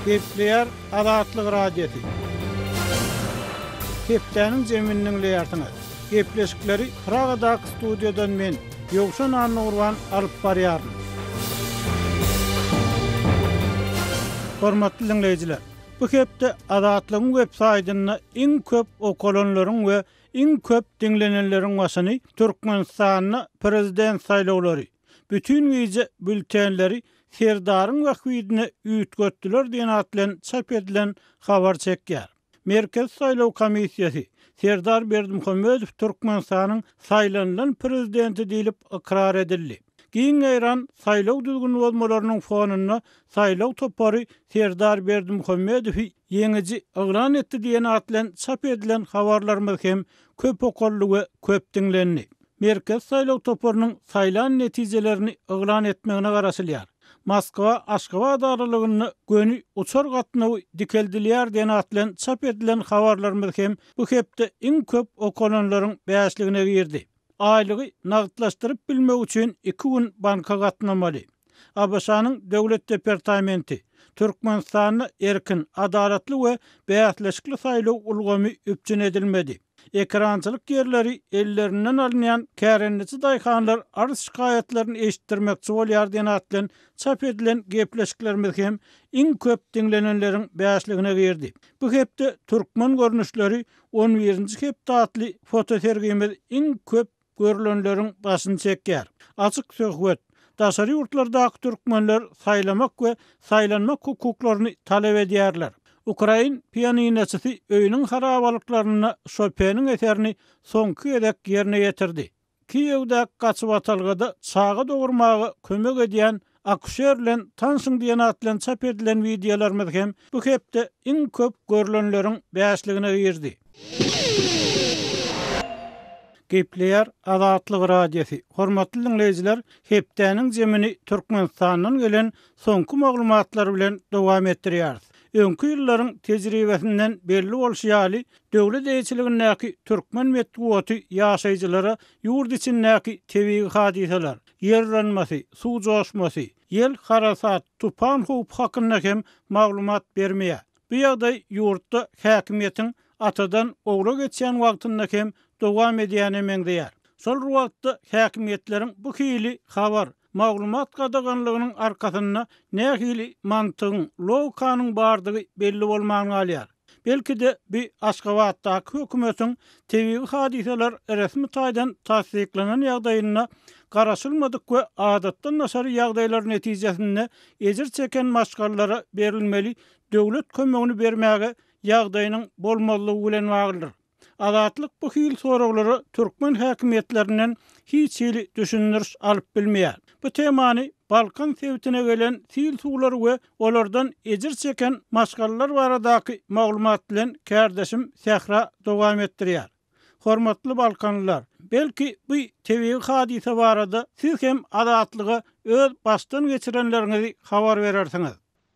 Gepleýär Azatlyk Radiosy. Hepdäniň jemini diňleýärsiňiz. Gepleşikleri Pragadaky studiýadan men, Ýowşan Annagurban alyp barýaryn. Hormatly diňleýjiler, bu hepde Azatlygyň websaýtynda iň köp okalanlaryň we iň köp diňlenenleriň başyny Türkmenistanda prezident saýlawlary, Bütin gije bültenleri Serdaryň bähbidine üýtgetdiler diýen at bilen çap edilen habar çekýär. Merkezi saýlaw komissiýasy, Serdar Berdimuhamedow Türkmenistanyň saýlanylan prezidenti diýlip ykrar edildi. Giň ýaýran saýlaw düzgünbozmalarynyň fonunda saýlaw topary Serdar Berdimuhamedowy ýeňiji yglan etdi diýen at bilen çap edilen habarlarymyz hem köp okaldy we köp diňlendi. Merkezi saýlaw toparynyň saýlan netijelerini yglan etmegine garaşylýar. Moskwa, Aşgabat aralygynda göni uçar gatnawy dikeldilýär diýen at bilen çap edilen habarlarymyz hem bu hepde iň köp okalanlaryň bäşligine girdi. Aýlygy nagtlaşdyryp bilmek üçin iki gün banka gatnamaly. ABŞ-nyň Döwlet departamenti, Türkmenistanda erkin, adalatly we bäsleşikli saýlaw ulgamy üpjün edilmedi. Ekerançylyk ýerleri ellerinden alynýan kärendeçi daýhanlar arz-şikaýatlaryny eşitdirmekçi bolýar diýen at bilen çap edilen gepleşiklerimiz hem iň köp diňlenenleriň bäşligine girdi. Bu hepde Türkmen görnüşleri on birinji hepde atly fotosergimiz iň köp görlenleriň başyny çekýär. Açyk söhbet, Daşary ýurtlardaky türkmenler saýlamak we saýlanmak hukuklaryny talap edýärler. Ukrain pianinoçysy öýüniň harabalyklarynda Şopeniň eserini soňky gezek ýerine ýetirdi. Kiýewdäki gaçybatalgada çaga dogurmaga kömek edýän Akuşer bilen tanşyň diýen at bilen çap edilen wideolarymyz hem bu hepde iň köp görlenleriň bäşligine girdi. Gepleýär Azatlyk Radiosy, Hormatly diňleýjiler, hepdäniň jemini Türkmenistandan gelen soňky maglumatlar bilen dowam etdirýäris. Öňki ýyllaryň tejribesinden belli bolşy ýaly, döwlet eýeçiligindäki türkmen metbugaty ýaşaýjylara ýurt içindäki tebigy hadysalar, ýer yranmasy, suw joşmasy, ýel, harasat, tupan howpy hakynda hem maglumat bermeýär. Bu ýagdaý ýurtda häkimiýetiň atadan ogla geçýän wagtynda hem dowam edýäne meňzeýär. Şol bir wagtda häkimiýetleriň bu hili habar, maglumat gadaganlygynyň arkasynda nähili mantygyň, logikanyň bardygy belli bolman galýar. Belki-de, bu Aşgabatdaky hökümetiň tebigy hadysalar resmi taýdan tassyklanan ýagdaýynda garaşylmadyk we adatdan daşary ýagdaýlar netijesinde ejir çeken maşgalalara berilmeli döwlet kömegini bermäge ýagdaýynyň bolmazlygy bilen baglydyr. Azatlyk bu hili soraglara türkmen häkimiýetlerinden hiç hili düşündiriş alyp bilmeýär. Bu temany Balkan sebitine gelen sil suwlary we olardan ejir çeken maşgalalar baradaky maglumat bilen kärdeşim Sähra dowam etdirýär. Hormatly balkanlylar, belki bu tebigy hadysa barada siz hem Azatlyga öz başdan geçirenleriňizi habar berersiňiz.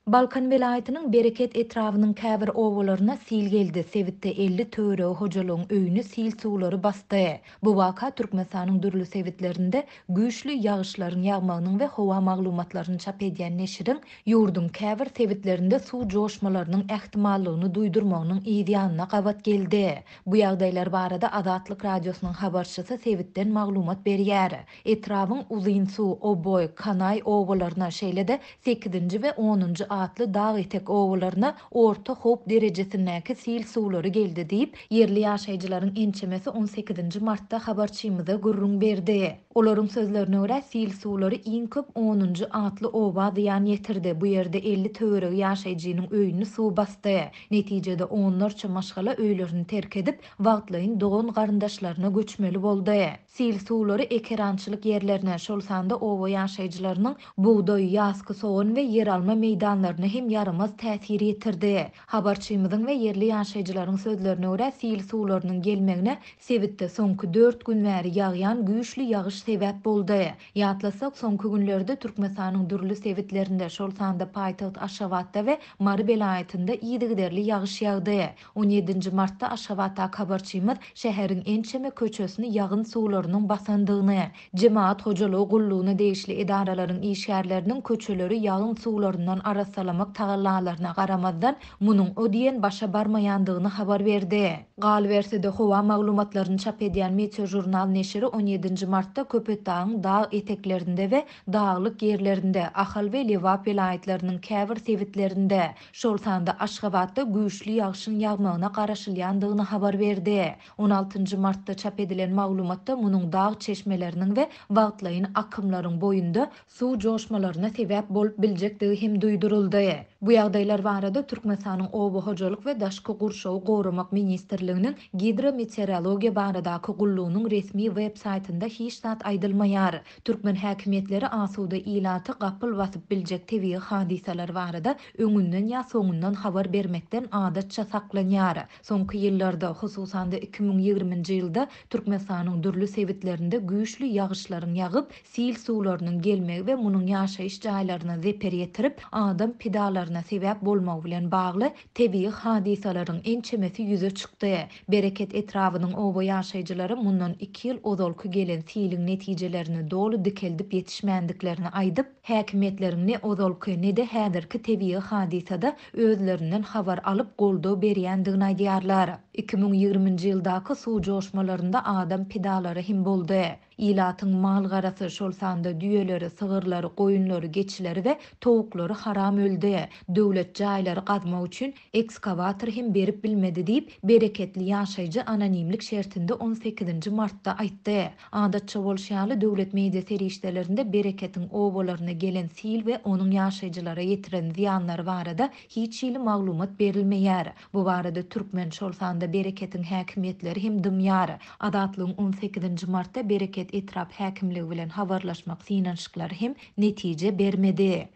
Balkan welaýatynyň Bereket etrabynyň käbir obalaryna sil geldi, sebitde 50 töweregi hojalygyň öýüni sil suwlary basdy. Bu waka Türkmenistanyň dürli sebitlerinde güýçli ýagyşlaryň ýagmagynyň we howa maglumatlaryny çap edýän neşiriň ýurduň käbir sebitlerinde suw joşmalarynyň ähtimallygyny duýdurmagynyň yz ýanyna gabat geldi. Bu ýagdaýlar barada Azatlyk Radiosynyň habarçysy sebitden maglumat berýär. Etrabyň Uzynsuw, Oboý, Kanaý obalaryna, şeýle-de sekizinji we onunjy atly dag etek obalaryna orta howp derejesindäki sil suwlary geldi diýip, ýerli ýaşaýjylaryň ençemesi on sekizinji martda habarçymyza gürrüň berdi. Olaryň sözlerine görä, sil suwlary iň köp onunjy atly oba zyýan ýetirdi, bu ýerde 50 töweregi ýaşaýjynyň öýüni suw basdy. Netijede, onlarça maşgala öýlerini terk edip, wagtlaýyn dogan-garyndaşlaryna göçmeli boldy. Sil suwlary ekerançylyk ýerlerine, şol sanda oba ýaşaýjylarynyň bugdaý, ýazky sogan we ýeralma meýdanlaryna hem ýaramaz täsir ýetirdi. Habarçymyzyň we ýerli ýaşaýjylaryň sözlerine görä, sil suwlarynyň gelmegine sebitde soňky dört gün bäri ýagýan güýçli ýagyş sebäp boldy. Ýatlasak, soňky günlerde Türkmenistanyň dürli sebitlerinde, şol sanda paýtagt Aşgabatda we Mary welaýatynda yzygiderli ýagyş ýagdy. On ýedinji martda Aşgabatdaky habarçymyz şäheriň ençeme köçesini ýagyn suwlarynyň basandygyny, jemagat hojalygy gullugyna degişli edaralaryň işgärleriniň köçeleri ýagyn suwlaryndan arassalap. arassalamak tagallalaryna garamazdan, munuň o diýen başa barmaýandygyny habar berdi. Galyberse-de, howa maglumatlaryny çap edýän Meteožurnal neşiri on ýedinji martda Köpetdagyň dag eteklerinde we daglyk ýerlerinde, Ahal we Lebap welaýatlarynyň käbir sebitlerinde, şol sanda Aşgabatda güýçli ýagşyň ýagmagyna garaşylýandygyny habar berdi. On altynjy martda çap edilen maglumatda munuň dag çeşmeleriniň we wagtlaýyn akymlaryň boýunda suw joşmalaryna sebäp bolup biljekdigi hem duýduryldy. Bu ýagdaýlar barada Türkmenistanyň Oba hojalyk we daşky gurşawy goramak ministrliginiň Gidrometeorologiýa baradaky gullugynyň resmi web saýtynda hiç zat aýdylmaýar. Türkmen häkimiýetleri asuda ilaty gapyl basyp biljek tebigy hadysalar barada öňünden ýa soňundan habar bermekden adatça saklanýar. Soňky ýyllarda, hususan-da 2020-nji ýylda Türkmenistanyň dürli sebitlerinde güýçli ýagyşlaryň ýagyp, sil suwlarynyň gelmegi we munuň ýaşaýyş jaýlaryna zeper ýetirip, adam pidalaryna sebäp bolmagy bilen bagly tebigy hadysalaryň ençemesi ýüze çykdy. Bereket etrabynyň oba ýaşaýjylary mundan iki ýyl ozalky gelen siliň netijelerini doly dikeldip ýetişmändiklerini aýdyp, häkimiýetleriň ne ozalky, ne-de häzirki tebigy hadysada özlerinden habar alyp goldaw berýändigini aýdýarlar. 2020-nji ýyldaky suw joşmalarynda adam pidalary hem boldy. Ilatyň mal-garasy, şol sanda düýeleri, sygyrlary, goýunlary, geçileri we towuklary haram öldi. Döwlet jaýlary gazmak üçin ekskawator hem berip bilmedi diýip, bereketli ýaşaýjy anonimlik şertinde on sekizinji martda aýtdy. Adatça bolşy ýaly, döwlet media serişdelerinde Bereketiň obalaryna gelen sil we onuň ýaşaýjylara ýetiren zyýanlary barada hiç hili maglumat berilmeýär. Bu barada türkmen, şol sanda Bereketiň häkimiýetleri hem dymýar. Azatlygyň on sekizinji martda Bereket etrap häkimligi bilen habarlaşmak synanyşyklary hem netije bermedi.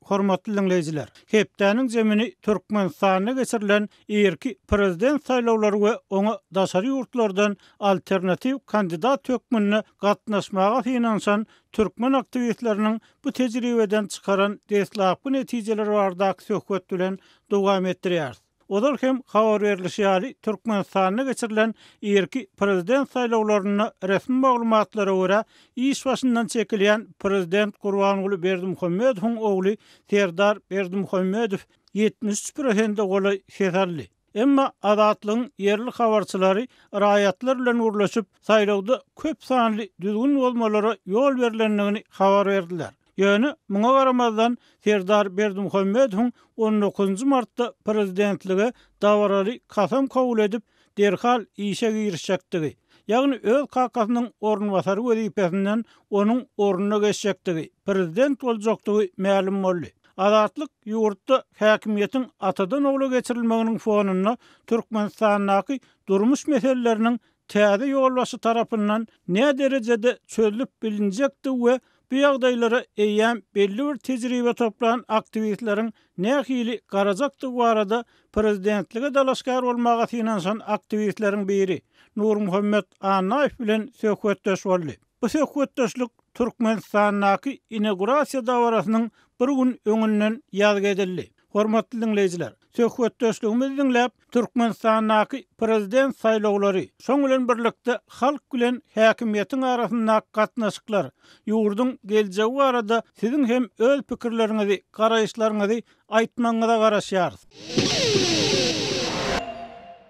Hormatly diňleýjiler! Hepdäniň jemini Türkmenistanda geçirilen irki prezident saýlawlary we oňa daşary ýurtlardan alternatiw kandidat hökmünde gatnaşmaga synanyşan türkmen aktiwistleriniň bu tejribeden çykaran deslapky netijeleri baradaky söhbet bilen dowam etdirýäris. Ozal hem habar berlişi ýaly, Türkmenistanda geçirilen irki prezident saýlawlarynda resmi maglumatlara görä, iş başyndan çekilýän prezident Gurbanguly Berdimuhamedowyň ogly Serdar Berdimuhamedow 73 prosente golaý ses aldy. Emma Azatlygyň ýerli habarçylary raýatlar bilen gürleşip, saýlawda köp sanly düzgün bozmalara ýol berlendigini habar berdiler. Ýöne, muňa garamazdan, Serdar Berdimuhamedowyň on dokuzynjy martda prezidentlige dabaraly kasam kabul edip, derhal işe girişjekdigi, ýagny öz kakasynyň orunbasary wezipesinden onuň ornuna geçjekdigi, prezident boljakdygy mälim boldy. Azatlyk ýurtda häkimiýetiň atadan-ogla geçirilmeginiň fonunda Türkmenistandaky durmuş meseleleriniň täze ýolbaşçy tarapyndan näderejede çözlüp bilinjekdigi we bu ýagdaýlara eýýäm belli bir tejribe toplan aktiwistleriň nähili garajakdygy barada prezidentlige dalaşgär bolmaga synanyşan aktiwistleriň biri Nurmuhammet Annaýew bilen söhbetdeş boldy. Bu söhbetdeşlik Türkmenistandaky inaugurasiýa dabarasynyň bir gün öňünden ýazgy edildi. Hormatly diňleýjiler, söhbetdeşligimizi diňläp, Türkmenistandaky prezident saýlawlary, şoň bilen birlikde halk bilen häkimiýetiň arasyndaky gatnaşyklar, ýurduň geljegi barada siziň hem öz pikirleriňizi, garaýyşlaryňyzy aýtmagyňyza garaşýarys.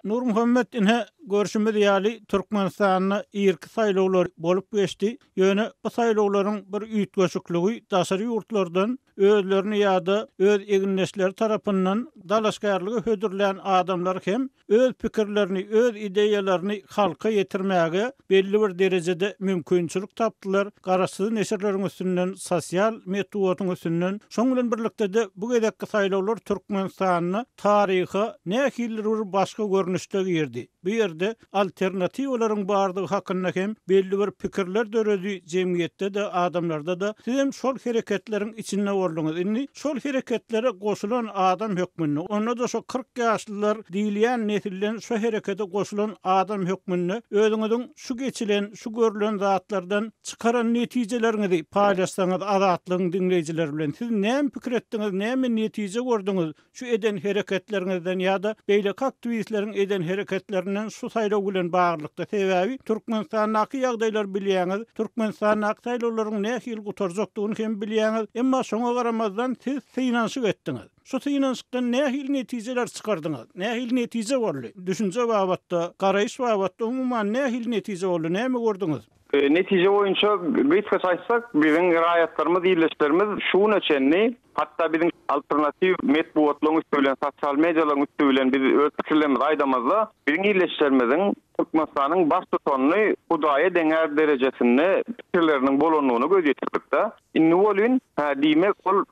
Nurmuhammet ine görşümiz ýaly Türkmenistanda irki saýlawlar bolup geçdi. Ýöne bu saýlawlaryň bir üýtgeşikligi daşary ýurtlardan özlerini ýa-da öz egindeşleri tarapyndan dalaşgärlige hödürlän adamlar hem öz pikirlerini, öz ideýalaryny halka ýetirmäge belli bir derejede mümkinçilik tapdylar, garaşsyz neşirleriň üstünden, sosial metbugatyň üstünden. Şoň bilen birlikde-de bu gezekki saýlawlar Türkmenistanda taryha nähilidir bir başga görnüşde girdi. Bu ýerde alternatiwalaryň bardygy hakynda hem belli bir pikirler döredi jemgyýetde-de, adamlarda-da. Sizem şol hereketleriň içinde bolduňyz. Indi şol hereketlere goşulan adam hökmünde, onda-da şo 40 ýaşlylar diýilýän nesilden şo herekete goşulan adam hökmünde özüňiziň şu geçilen, şu görlen zatlardan çykaran netijeleriňizi paýlaşsaňyz Azatlygyň diňleýjileri bilen. Siz näme pikir etdiňiz, näme netije gördüňiz Şu eden hereketleriňizden ýa-da beýleki aktiwistleriň eden hereketlerinden şu saýlaw bilen baglylykda? Sebäbi Türkmenistandaky ýagdaýlary bilýäňiz, Türkmenistandaky saýlawlaryň nähili gutarjakdygyny hem bilýäňiz, emma şoňa garamazdan siz synanyşyk etdiňiz. Şu synanyşykdan nähili netijeler çykardyňyz? Nähili netije boldy? Düşünje babatda, garaýyş babatda umuman nähili netije boldy, näme gördüňiz? Netije boýunça gysgaça aýtsak, biziň raýatlarymyz, ildeşlerimiz şu güne çenli, hatda biziň alternatiw metbugatlaryň üsti bilen, sosial medialaryň üsti bilen biz öz pikirlerimizi aýdamyzda, biziň ildeşlerimiziň Türkmenistanyň Baştutanyny Hudaýa deňär derejesinde pikirleriniň bolandygyna göz ýetirdik-de. Indi welin, hä, diýmek, ol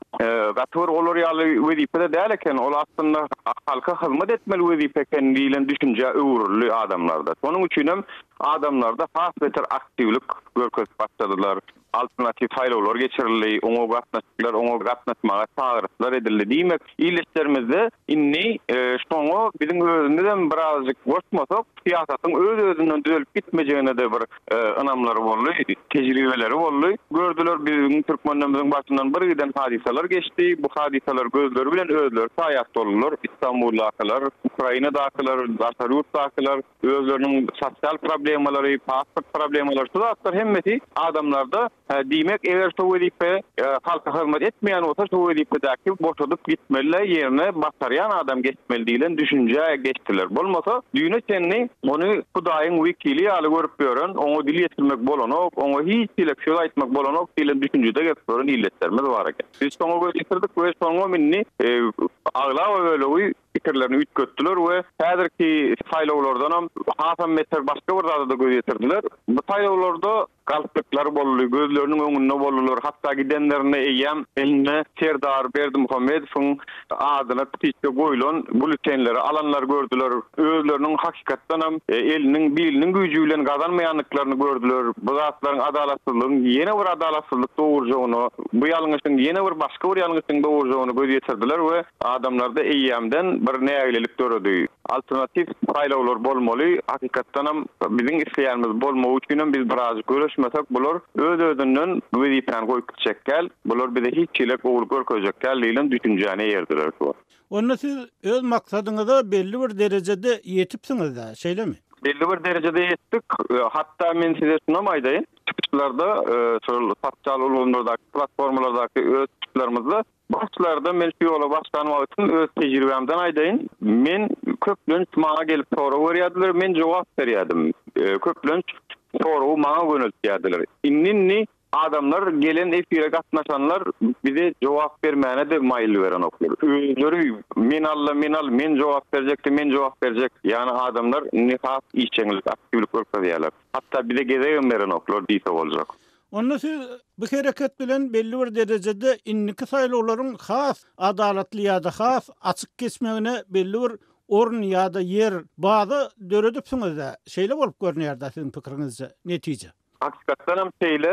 gaty bir olar ýaly wezipe-de däl eken, ol aslynda halka hyzmat etmeli wezipe eken diýlen düşünjä öwrüldi adamlarda. Şonuň üçinem adamlarda has beter aktiwlik görkezip başladylar. Alternatiw saýlawlar geçirildi, oňa gatnaşdylar, oňa gatnaşmaga çagyryşlar edildi. Diýmek, ildeşlerimizde indi şoňa biziň özümizem birazajyk goşmasak, syýasatyň öz-özünden düzelip gitmejegine-de bir ynamlary boldy, tejribeleri boldy. Gördüler, biziň türkmenlerimiziň başyndan bir giden hadysalar geçdi. Bu hadysalar gözleri bilen özleri şaýat boldular. Istanbuldakylar, Ukrainadakylar, daşary ýurtdakylar. Özleriniň sosial problemalary, pasport problemalary, şu zatlar hemmesi adamlarda, diýmek, eger şo wezipe halka hyzmat etmeýän bolsa, şo wezipedäki boşadyp gitmeli-de, ýerine başarýan adam geçmeli diýlen düşünjä geçdiler. Bolmasa, düýne çenli ony Hudaýyň wekili ýaly görüp ýören, oňa dil ýetirmek bolanok, oňa hiç hili söz aýtmak bolanok diýlen düşünjede gezip ýören ildeşlerimiz bar eken. Biz şoňa göz ýetirdik we şoňam indi aglaba bölegi pikirlerini üýtgetdiler we häzirki saýlawlardanam hasam beter başga bir zada-da göz ýetirdiler. Bu saýlawlarda galplyklar boldy, gözleriniň öňünde boldular, hatda gidenlerinde eýýäm elinde Serdar Berdimuhamedowyň adyna ptiçka goýlan býulletenleri alanlar gördüler, özleriniň hakykatdanam eliniň, biliniň güýji bilen gazanmaýandyklaryny gördüler, bu zatlaryň adalatsyzlygyň ýene bir adalatsyzlyk dogurjagyna, bu ýalňyşyň ýene bir başga bir ýalňyşyň dogurjagyna göz ýetirdiler we Adamlarda eýýämden bir nägilelik döredi. Alternatiw saýlawlar bolmaly, hakykatdanam biziň isleýänimiz bolmagy üçinem biz birazjyk göreşmesek bular öz-özünden bu wezipäni goýup gitjek däl, bular bize hiç hili gowulyk görkezjek däl diýlen düşünjäni eýerdiler şu wagt. Onda siz öz maksadyňyza belli bir derejede ýetipsiňiz-dä, şeýlemi? Belli bir derejede ýetdik. Hatda men size şunam aýdaýyn, çykyşlarda, şol sosial ulgamlardaky, platformalardaky öz çykyşlarymyzda Başlarda men şu ýola başlan wagtym öz tejribämden aýdaýyn, men köplenç maňa gelip sorag berýärdiler, men jogap berýärdim. Köplenç soragy maňa göneltýärdiler. Indi-indi adamlar gelen efire gatnaşanlar bize jogap bermäne-de maýyl berenoklar. Özleri men al-da men al, men jogap berjek-de men jogap berjek. Ýagny adamlar indi has işjeňlik, aktiwlik görkezýärler. Hatda bize gezegem berenoklar diýse boljak. Onda siz bu hereket bilen belli bir derejede indiki saýlawlaryň has adalatly ýa-da has açyk geçmegine belli bir orun ýa-da ýer, baza döredipsiňiz-dä? Şeýle bolup görünýär-dä siziň pikiriňizçe, netije? Hakykatdanam şeýle,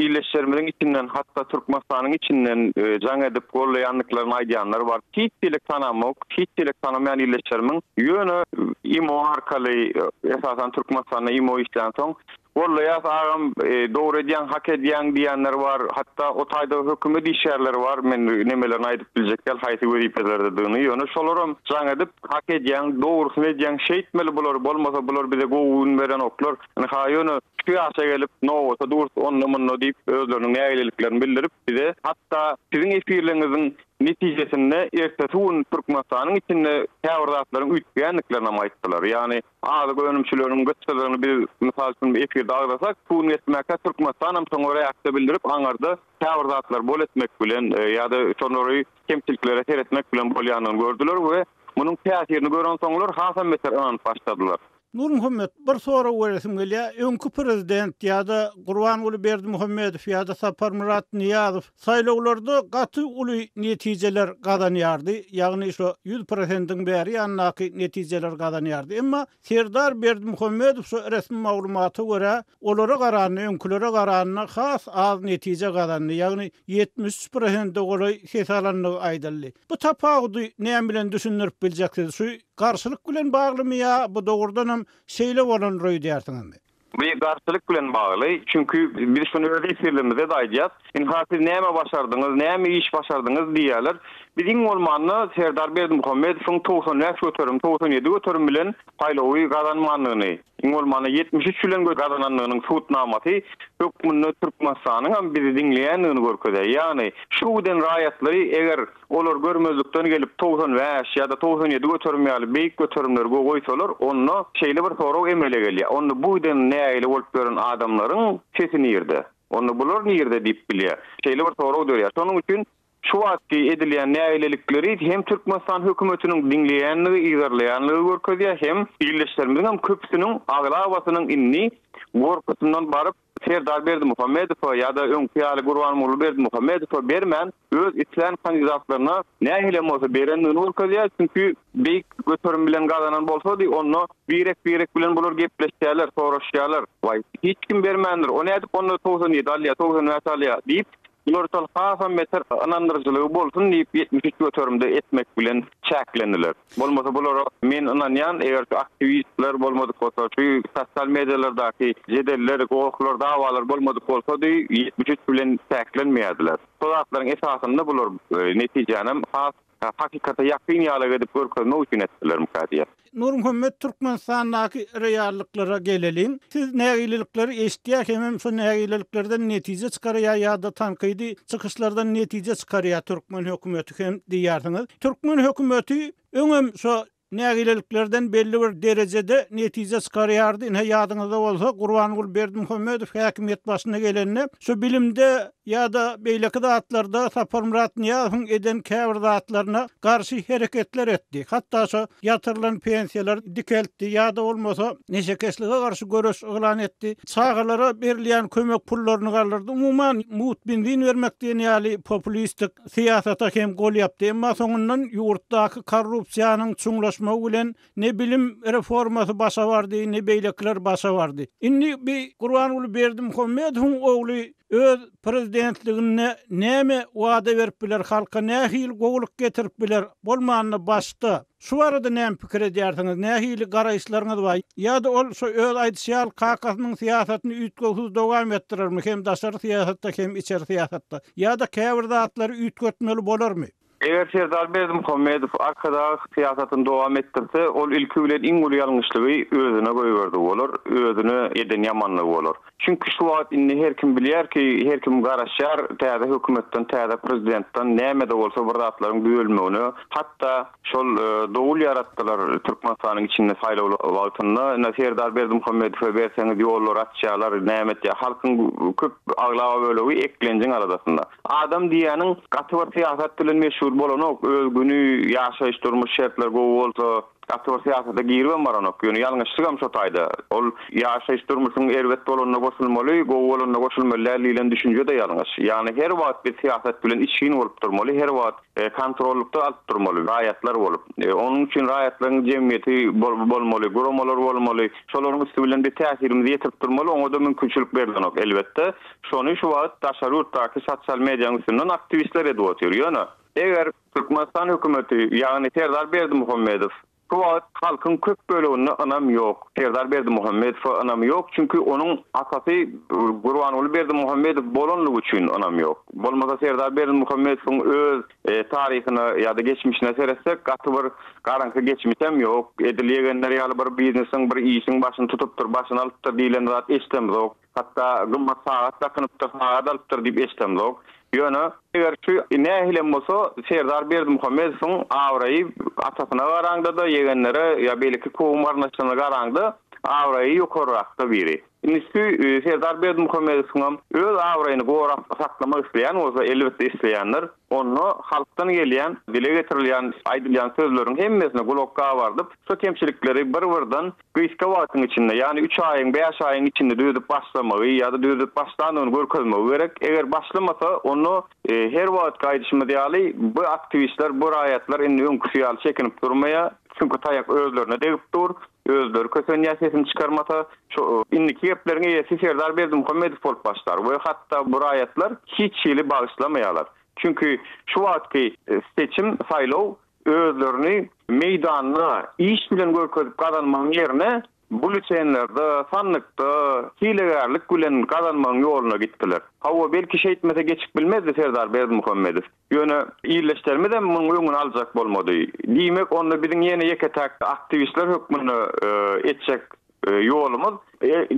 ildeşlerimiziň içinden, hatda Türkmenistanyň içinden jaň edip gollaýandyklaryny aýdýanlar bar. Hiç hili tanamok, hiç hili tanamaýan ildeşlerimiň, ýöne imo arkaly, esasan Türkmenistanda imo işlänsoň, Gollaýas agam dogry edýäň hak edýäň diýýänler bar hatda o taýda hökümet işgärleri bar men nemelerini aýdyp biljek däl haýsy wezipelerdedigini ýöne şolaram jaň edip hak edýäň dogrusyny edýäň şeýtmeli bular bolmasa bular bize gowy gün berenoklar ynha ýöne şu ýaşa gelip nobata durs onda munda diýip özleriniň nägileliklerini bildirip bize hatda siziň efirleriňiziň netijesinde ertesi gün Türkmenistanyň içinde käbir zatlaryň üýtgändiklerinem aýtdylar ýagny Azyk önümçileriniň gytçylygyny biz, mysal üçin, efirde agzasak, şu gün geçmäkä Türkmenistan hem şoňa reaksiýa bildirip, aňyrda käbir zatlary bol etmek bilen ýa-da şolary kemçiliklere seretmek bilen bolýandygyny gördüler we munuň täsirini görensoňlar hasam beter ynanyp başladylar. Nurmuhammet, bir sorag beresim gelýär. Öňki prezident ýa-da Gurbanguly Berdimuhamedow ýa-da Saparmyrat Nyýazow Saýlawlarda gaty uly netijeler gazanýardy, ýagny şo ýüz prosentiň bäri ýanyndaky netijeleri gazanýardy. Emma Serdar Berdimuhamedow şo resmi maglumata görä, olara garanda, öňkülere garanda has az netije gazandy, ýagny 73 prosente golaý ses alandygy aýdyldy. Bu tapawudy näme bilen düşündirip biljek siz? Şu garşylyk bilen baglymy ýa bu dogrudanam şeýle bolandyr öýdýärsiňizmi? Bu garşylyk bilen bagly, çünki biz şuny öz efirlerimizde-de aýdýas. Ynha siz näme başardyňyz, näme iş başardyňyz diýýärler. Biz iň bolmanda Serdar Berdimuhamedowyň 95 göterim, 97 göterim bilen saýlawy gazanmandygyny, iň bolmanda 73 bilen gazanandygynyň subutnamasy hökmünde Türkmenistanyň hem bizi diňleýändigini görkezýär. Ýagny şu giden raýatlary eger Olar görmezlikden gelip 95 ýa-da 97 göterim ýaly beýik göterimleri goýsalar, onda şeýle bir sorag emele gelýär, onda bu giden nägile bolup ýören adamlaryň sesi nirde? Onda bular nirde diýip bilýär. Şeýle bir sorag dörýär. Şonuň üçin şu wagtky edilýän nägilelikleri hem Türkmenistan hökümetiniň diňleýänligi, yzarlaýanlygy görkezýär, hem ildeşlerimiziň hem köpüsiniň, aglabasynyň indi gorkusyndan baryp, Serdar Berdimuhamedowa ýa-da öňki ýaly Gurbanguly Berdimuhamedowa bermän, öz islän kandidatlaryna nähilem bolsa berendigini görkezýär. Çünki beýik göterim bilen gazanan bolsady, onda birek-birek bilen bular gepleşýärler, soraşýarlar. Waý, hiç kim bermändir, o nädip onda 97 alýar, 95 alýar diýip, bular şol hasam beter ynandyryjylygy bolsun diýip 73 göterimde etmek bilen çäklendiler. Bolmasa bulara men ynanýan, eger şu aktiwistler bolmadyk bolsa, şu sosial medialardaky jedeller, gohlar, dawalar bolmadyk bolsady, 73 bilen çäklenmeýärdiler. Şo zatlaryň esasynda bular netijänem has hakykata ýakyn ýaly edip görkezmek üçin etdilermikä diýýän. Nurmuhammet Türkmenistandaky reallyklara geleliň. Siz nägilelikleri eşitýär hemem şo nägileliklerden netije çykarýar ýa-da tankydy çykyşlardan netije çykarýar türkmen hökümeti hem diýýärsiňiz. Türkmen hökümeti öňem şo nägileliklerden belli bir derejede netije çykarýardy. Ine ýadyňyzda bolsa Gurbanguly Berdimuhamedow häkimiýet başyna gelende şo bilimde ýa-da beýleki zatlarda Saparmyrat Nyýazowyň eden käbir zatlaryna garşy hereketler etdi. Hatda şo ýatyrylan pensiýalary dikeltdi ýa-da bolmasa neşekeşlige garşy göreş yglan etdi. Çagalara berilýän kömek pullaryny galdyrdy. Umuman, mugt benzin bermek diýen ýaly populistik syýasata hem gol ýapdy. Emma soňundan ýurtdaky korrupsiýanyň çuňlaşmagy bilen Ne bilim reformasy başa bardy, ne beýlekiler başa bardy. Indi bi Gurbanguly Berdimuhamedowyň ogly öz prezidentliginde näme wada berip biler, halka nähili gowulyk getirip biler, bolmanda başda şu barada näme pikir edýärsiňiz, nähili garaýyşlaryňyz bar? Ýa-da ol şo öz aýdyşy ýaly kakasynyň syýasatyny üýtgewsiz dowam etdirermi, hem daşary syýasatda, hem içeri syýasatda? Ýa-da käbir zatlary üýtgetmeli bolarmy? Eger Serdar Berdimuhamedow Arkadag syýasatyny dowam etdirse, ol ilki bilen iň uly ýalňyşlygy özüne goýberdigi bolar, özüne eden ýamanlygy bolar. Çünki şu wagt indi her kim bilýär ki, her kim garaşýar täze hökümetden, täze prezidentden näme-de bolsa bir zatlaryň düzelmegine, hatda şol dowul ýaratdylar Türkmenistanyň içinde saýlaw wagtynda, ine Serdar Berdimuhamedowa berseňiz ýollary açýarlar, näme etýär, halkyň köp aglaba bölegi eklenjiň aladasynda. Adam diýýäniň gaty bir syýasat bilen meşgul bolanok, öz güni, ýaşaýyş durmuş şertleri gowy bolsa, gaty bir syýasata giribem baranok. Ýöne ýalňyşlygam şo taýda. Ol ýaşaýyş durmuşyň erbet bolanda goşulmaly, gowy bolanda goşulmaly däl diýlen düşünje-de ýalňyş. Ýagny her wagt biz syýasat bilen içgin bolup durmaly, her wagt kontrollykda alyp durmaly, raýatlar bolup. Onuň üçin raýatlaryň jemgyýeti bolmaly, guramalar bolmaly. Şolaryň üsti bilen biz täsirimizi ýetirip durmaly, oňa-da mümkinçilik berlenok elbetde. Şony şu wagt daşary ýurtdaky sosial mediaň üstünden aktiwistler edip otyr. Ýöne, eger Türkmenistan hökümeti, ýagny Serdar Berdimuhamedow şu wagt halkyň köp böleginde ynam ýok. Serdar Berdimuhamedowa ynam ýok, çünki onuň atasy Gurbanguly Berdimuhamedow bolanlygy üçin ynam ýok. Bolmasa Serdar Berdimuhamedowyň öz taryhyna ýa-da geçmişine seretsek, gaty bir garaňky geçmişem ýok. Edil ýegenler ýaly bir biznesiň, bir işiň başyny tutupdyr, başyny alypdyr diýlen zat eşidemzok. Hatda gymmat sagat dakynypdyr, sagat alypdyr diýip eşidemzok. Ýöne, eger şu nähilem bolsa Serdar Berdimuhamedowyň abraýy atasyna garaňda-da, ýegenlere ýa beýleki kowum-garyndaşlaryna garaňda abraýy ýokarrakda biri. Indi şu Serdar Berdimuhamedowyňam öz abraýyny gorap saklamak isleýän bolsa, elbetde isleýändir, onda halkdan gelýän, dile getirilýän, aýdylýan sözleriň hemmesine gulak gabardyp, şu kemçilikleri bir-birden Gysga wagtyň içinde, ýagny üç aýyň, bäş aýyň içinde düzedip başlamagy ýa-da düzedip başlandygyny görkezmegi gerek. Eger başlamasa, onda her wagtky aýdyşymyz ýaly, bu aktiwistler, bu raýatlar indi öňküsi ýaly çekinip durmaýar. Çünki taýak özlerine degip dur. Özleri kösenýär sesini çykarmasa. Şo indiki gepleriň eýesi Serdar Berdimuhamedow bolup başlar we hatda bu raýatlar hiç hili bagyşlamaýarlar. Çünki şu wagtky seçim, saýlaw özlerini meýdanda iş bilen görkezip gazanmagyň ýerine, Bulletenlerde, sandykda hilegärlik bilen gazanmagyň ýoluna gitdiler. Hawa, belki şeýtmese geçip bilmezdi Serdar Berdimuhamedow. Ýöne ildeşlerimizem munuň öňüni aljak bolmady. Diýmek, onda biziň ýene ýeke-täk aktiwistler hökmünde etjek ýolumyz,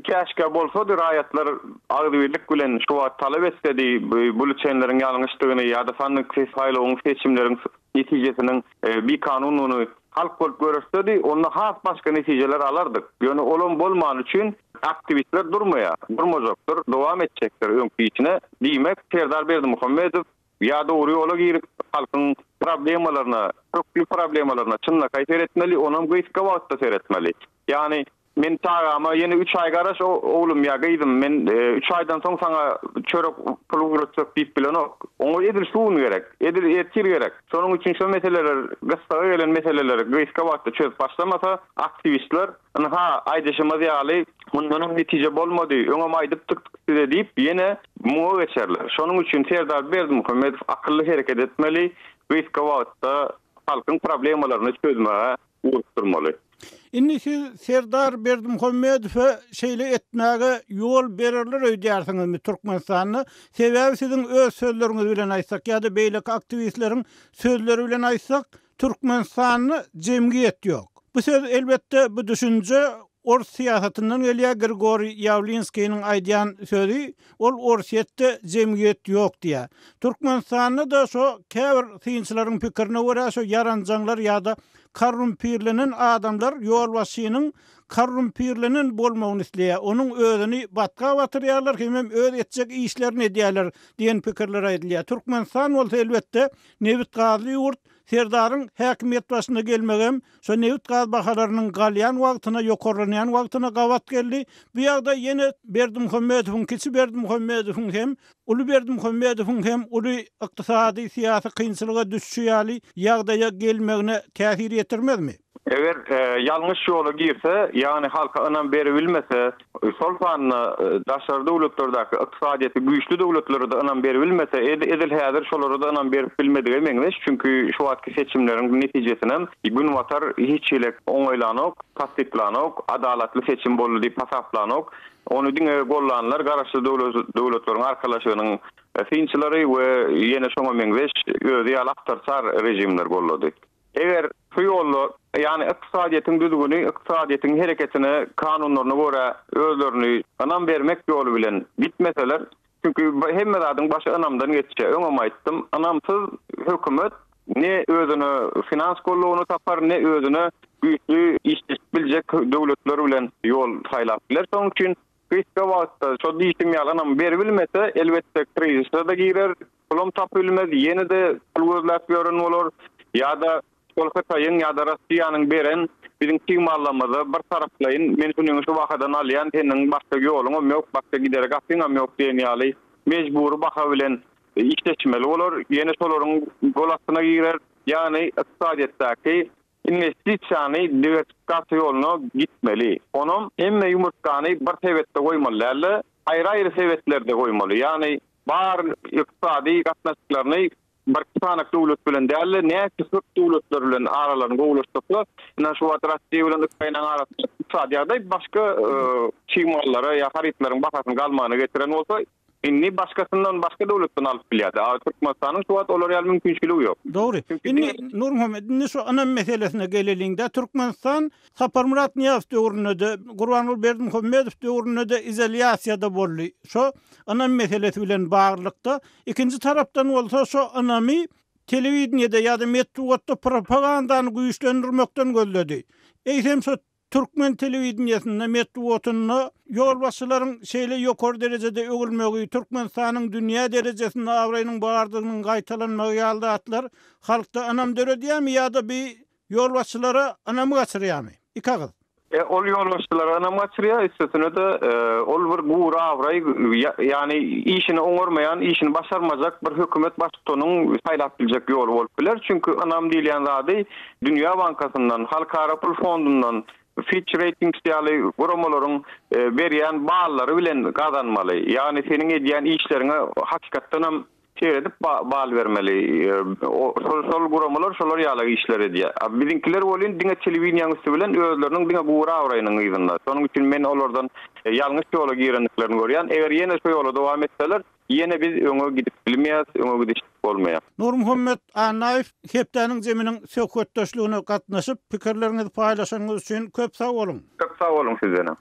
käşgä bolsady, raýatlar agzybirlik bilen şu wagt talap etsedi bulletenleriň ýalňyşdygyny ýa-da sandyk saýlawyň, seçimleriň netijesiniň bikanundygyny halk bolup göreşsedi, onda has başga netijeler alardyk. Ýöne olam bolmany üçin aktiwistler durmaýar, durmajakdyr, dowam etjekdir öňki işine. Diýmek, Serdar Berdimuhamedow ýa dogry ýola girip, halkyň problemalaryna, kökli problemalaryna çynlakaý seretmeli, onam gysga wagtda seretmeli. Ýagny, men çagama ýene üç aý garaş, oglum ýa gyzym, men üç aýdan soň saňa çörek puly ugratjak diýip bilenok. Oňa edil şu gün gerek, edil ertir gerek. Şonuň üçin şo meseleler, gyssaga gelen meseleleri gysga wagtda çözüp başlamasa, aktiwistler, ynha, aýdyşymyz ýaly, mundanam netije bolmady, öňem aýdypdyk size diýip, ýene muňa geçerler. Şonuň üçin Serdar Berdimuhamedow akylly hereket etmeli, gysga wagtda halkyň problemalaryny çözmäge ugrukdyrmaly. Indi siz Serdar Berdimuhamedowa şeýle etmäge ýol bererler öýdýärsiňizmi Türkmenistanda? Sebäbi siziň öz sözleriňiz bilen aýtsak ýa-da beýleki aktiwistleriň sözleri bilen aýtsak, Türkmenistanda jemgyýet ýok. Bu söz elbetde bu düşünje ors syýasatyndan gelýär, Grigoriý Ýawlinskiniň aýdýan sözi, ol Orsýetde jemgyýet ýok diýýär. Türkmenistanda-da şo käbir synçylaryň pikirine görä şo ýaranjaňlar ýa-da korrumpirlenen adamlar ýolbaşçynyň korrumpirlenen bolmagyny isleýär, onuň özüni batga batyrýarlar hemem öz etjek işlerini edýärler diýen pikirler aýdylýar. Türkmenistan bolsa elbetde nebit-gazly ýurt, Serdaryň häkimiýet başyna gelmegem şo nebit-gaz bahalarynyň galýan wagtyna, ýokarlanýan wagtyna gabat geldi. Bu ýagdaý ýene Berdimuhamedowyň, kiçi Berdimuhamedowyň hem, uly Berdimuhamedowyň hem uly ykdysady, syýasy kynçylyga düşüşi ýaly ýagdaýa gelmegine täsir ýetirmezmi? Eger ýalňyş ýola girse, ýagny halka ynam beribilmese, şol sanda daşary döwletlerdäki ykdysadyýeti güýçli döwletlere-de ynam beribilmese, edil häzir şolara-da ynam berip bilmedige meňzeş, çünki şu wagtky seçimleriň netijesinem Günbatar hiç hili oňaýlanok, tassyklanok, adalatly seçim boldy diýip hasaplanok. Ony diňe gollanlar Garaşsyz Döwletleriň Arkalaşygynyň synçylary we ýene şoňa meňzeş özi ýaly awtoritar režimler gollady. Eger şu ýolda, ýagny ykdysadyýetiň düzgüni, ykdysadyýetiň hereketine kanunlaryna görä özlerini ynam bermek ýoly bilen gitmeseler, çünki hemme zadyň başy ynamdan geçýär. Öňem aýtdym, ynamsyz hökümet ne özüne finans goldawyny tapar, ne özüne güýçli işleşip biljek döwletler bilen ýol saýlap biler. Şonuň üçin gysga wagtda şo diýşim ýaly ynam beribilmese, elbetde krizise-de girer, Pulam tapylmaz, ýene-de pul gözläp ýören bolar. Ýa-da şol Hytaýyň ýa-da Rossiýanyň beren biziň çig mallarymyza bir taraplaýyn men şunyňy şu bahadan alýan, seniň başga ýoluňam ýok, başga gidere gapyňam ýok diýen ýaly mejbury baha bilen işleşmeli bolar. Ýene şolaryň gol astyna girer. Ýagny ykdysadyýetdäki investisiýany diwersifikasiýa ýoluna gitmeli. Onam hemme ýumurtgany bir sebetde goýmaly däl-de, aýry-aýry sebetlerde goýmaly. Ýagny Bar ykdysady gatnaşyklaryny birki sanak döwlet bilen däl-de, näçe köp döwletler bilen aralaryny gowulaşdyrsa, ynha şu wagt Russiýa bilen Ukrainanyň arasynda ykdysady ýagdaý başga çig mallara ýa harytlaryň bahasynyň galmagyna getiren bolsa, indi başgasyndan, başga döwletden alyp bilýärdi. A Türkmenistanyň şu wagt olar ýaly mümkinçiligi ýok. Dogry. Indi Nurmuhammet, indi şu ynam meselesine geleliň-dä. Türkmenistan Saparmyrat Nyýazow döwründe-de, Gurbanguly Berdimuhamedow döwründe-de izolýasiýada boldy. Şo ynam meselesi bilen baglylykda. Ikinji tarapdan bolsa şo ynamy telewideniýede ýa-da metbugatda propagandany güýçlendirmekden gözledi. Eýsem şo türkmen telewideniýesinde, metbugatynda ýolbaşçylaryň şeýle ýokary derejede öwülmegi, Türkmenistanyň dünýä derejesinde abraýynyň bardygynyň gaýtalanmagy ýaly zatlar halkda ynam döredýärmi ýa-da bi Ýolbaşçylara ynamy gaçyrýarmy? Ik agyz. E, ol ýolbaşçylara ynam gaçyrýar, üstesine-de, ol bir gury abraý, ýagny işini oňarmaýan, işini başarmajak bir hökümet baştutanyň saýlap biljek ýoly bolup biler. Çünki ynam diýilýän zady Dünýä bankasyndan, Halkara pul fondundan, Fitch Ratings ýaly guramalaryň berýän ballary bilen gazanmaly. Ýagny seniň edýän işleriňe hakykatdanam. Seredip bal bermeli. Şol şol guramalar şolar ýala işler edýär. A biziňkiler welin diňe telewideniýäň üsti bilen özleriniň diňe gury abraýynyň yzynda. Şonuň üçin men olardan ýalňyş ýola girendiklerini görýän. Eger ýene şu ýola dowam etseler, ýene biz öňe gidip bilmeýäs, öňe gidişlik bolmaýar. Nurmuhammet Annaýew hepdäniň zeminiň söhbetdeşligine gatnaşyp, pikirleriňizi paýlaşanyňyz üçin köp sag boluň! Köp sag boluň sizdenem.